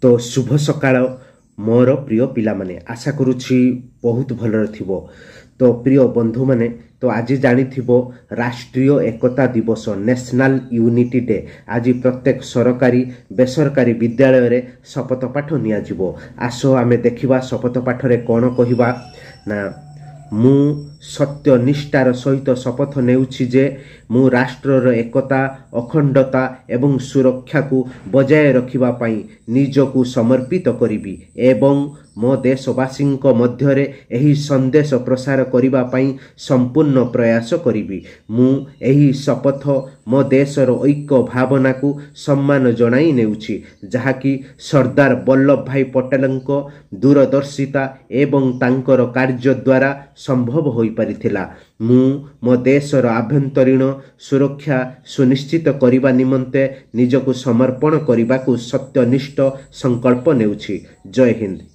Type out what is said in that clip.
ତ ଶୁଭ ସକାଳ ମୋର ପ୍ରିୟ ପିଲାମାନେ, ଆଶା କରୁଛି ବହୁତ ଭଲରେ ଥିବ। ତ ପ୍ରିୟ ବନ୍ଧୁମାନେ, ତ ଆଜି ଜାଣିଥିବ ରାଷ୍ଟ୍ରୀୟ ଏକତା ଦିବସ, ନ୍ୟାସନାଲ ୟୁନିଟି ଡେ। ଆଜି ପ୍ରତ୍ୟେକ ସରକାରୀ ବେସରକାରୀ ବିଦ୍ୟାଳୟରେ ଶପଥ ପାଠ ନିଆଯିବ। ଆସ ଆମେ ଦେଖିବା ଶପଥ ପାଠରେ କ'ଣ କହିବା ନା, ମୁଁ ସତ୍ୟ ନିଷ୍ଠାର ସହିତ ଶପଥ ନେଉଛି ଯେ ମୁଁ ରାଷ୍ଟ୍ରର ଏକତା, ଅଖଣ୍ଡତା ଏବଂ ସୁରକ୍ଷାକୁ ବଜାୟ ରଖିବା ପାଇଁ ନିଜକୁ ସମର୍ପିତ କରିବି ଏବଂ ମୋ ଦେଶବାସୀଙ୍କ ମଧ୍ୟରେ ଏହି ସନ୍ଦେଶ ପ୍ରସାର କରିବା ପାଇଁ ସମ୍ପୂର୍ଣ୍ଣ ପ୍ରୟାସ କରିବି। ମୁଁ ଏହି ଶପଥ ମୋ ଦେଶର ଐକ୍ୟ ଭାବନାକୁ ସମ୍ମାନ ଜଣାଇ ନେଉଛି, ଯାହାକି ସର୍ଦ୍ଦାର ବଲ୍ଲଭ ଭାଇ ପଟେଲଙ୍କ ଦୂରଦର୍ଶିତା ଏବଂ ତାଙ୍କର କାର୍ଯ୍ୟ ଦ୍ୱାରା ସମ୍ଭବ ହୋଇପାରିଥିଲା। ମୁଁ ମୋ ଦେଶର ଆଭ୍ୟନ୍ତରୀଣ ସୁରକ୍ଷା ସୁନିଶ୍ଚିତ କରିବା ନିମନ୍ତେ ନିଜକୁ ସମର୍ପଣ କରିବାକୁ ସତ୍ୟନିଷ୍ଠ ସଂକଳ୍ପ ନେଉଛି। ଜୟ ହିନ୍ଦ।